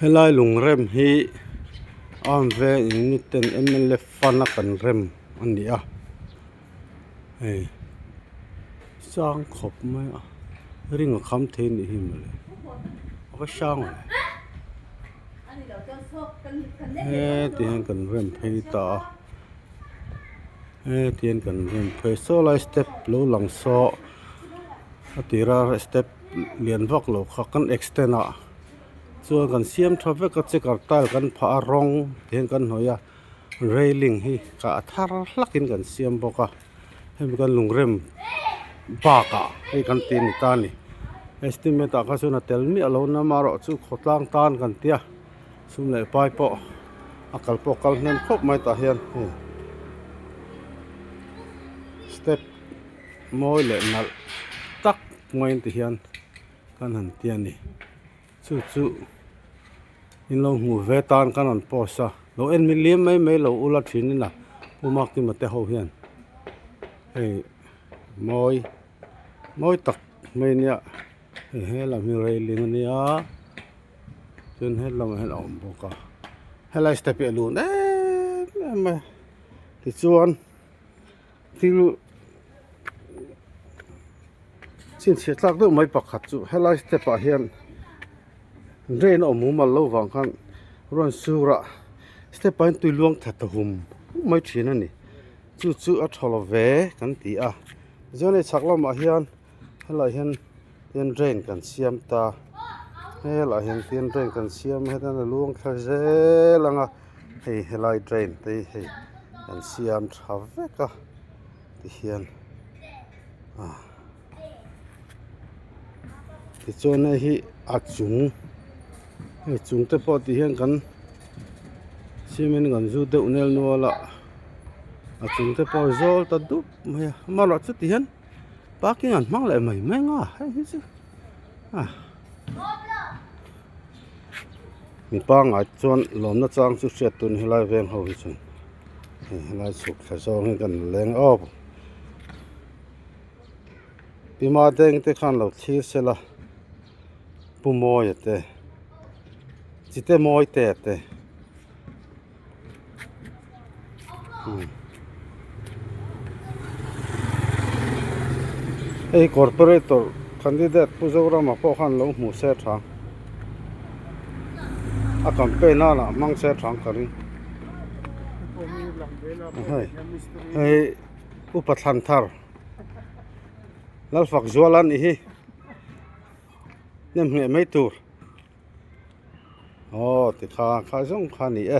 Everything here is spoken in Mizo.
Helai lungrem hi arm veng unit ten mla fund a kan rem a ni a hei sang khawp mai a ring a kham thei a nih hi mawle a va hrang ve heti hian kan rem phei ta a heti hian kan rem phei saw lai step lo lang saw a tira step lian vak lo kha kan extend a chuan kan siam tha vek a checker tile kan phah a rawng te hian kan hnawih a railing hi kah thar hlak in kan siam bawk a hemi kan lungrem bakah hei kan tih a ni ta a ni estimate ah kha chuan a tel miah lo amaherawh chu khawtlang tan kan tia sum leh pai pawh a kal pawh a kal hnem khawp mai tah hian hei step mawi leh nalh tak mai ti hian kan han ti a ni chu chu in lo hmuh ve tan kan rawn post a lo en mi liam mai mai lo ula thin in a pu Makima te ho hian hei mawi mawi tak mai nia hei helam hi railing a nia chuan helamah hian a awm bawk a helai step hi a lun em em mai a tichuan. Thil chhinchhiah tlak deuh mai pakhat chu helai step ah hian drain a awm mumal lo vang khan rawn sur a step ah hian tui luang that ta hum hum mai thin a ni chu chu a tha lo ve kan ti a chuan hei chhak lamah hian helaiah hian hian drain kan siam ta helaiah hian hian drain kan siam a hetiang a luang thla zel ang a. Hei helai drain te hi hei an siam tha vek a tihian ah tichuan hei hi a chung hei chung te pawh tihian kan cement kan zut deuh nel nual a a chung te pawh a zawl ta dup mai a amaherawh chu tihian parking an hmang leh mai mai ang a hei hi chu ah. Mi pangngai chuan lawmna chang chu hriat tun helai veng ho hi chuan hei helai chhuk thla zawng hi kan leng awp pi ma deng te khan lo thlir sela pu mawia te chite mawi te te Hei corporator candidate Pu Zorama pawh khan lo hmuh se tha a campaign nana hmang se tha ang ka ring hei hei upa thlan thar Lalfak zual a nih hi nem ngheh mai tur. Aw tikha kha zawng kha a ni e.